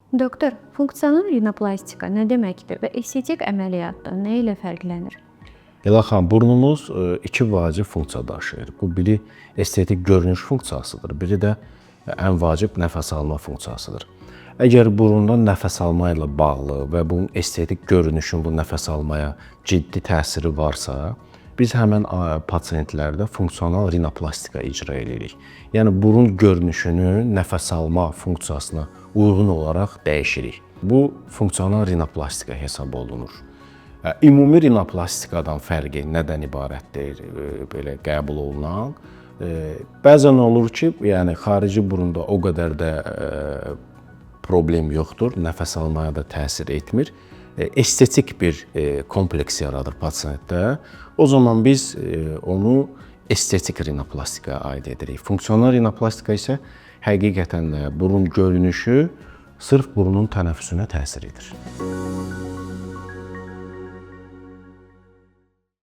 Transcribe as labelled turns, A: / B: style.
A: Doktor, funksional rinoplastika nə deməkdir və estetik əməliyyatdan nə ilə fərqlənir?
B: Ela xanım, burnumuz iki vacib funksiya daşıyır. Bu biri estetik görünüş funksiyasıdır, biri də ən vacib nəfəs alma funksiyasıdır. Əgər burundan nəfəs alma ilə bağlı və bunun estetik görünüşün bu nəfəs almaya ciddi təsiri varsa, biz həmin pasientlərdə funksional rinoplastika icra edirik. Yəni burun görünüşünü nəfəs alma funksiyasına uyğun olaraq dəyişirik. Bu funksional rinoplastika hesab olunur. Ümumi rinoplastikadan fərqi nədən ibarətdir, belə qəbul olunan? Bəzən olur ki, yəni xarici burunda o qədər də problem yoxdur, nəfəs almaya da təsir etmir. Estetik bir kompleks yaradır pasientdə. O zaman biz onu estetik rinoplastikaya aid edirik. Funksional rinoplastika isə həqiqətən də burun görünüşü sırf burnun tənəffüsünə təsir edir.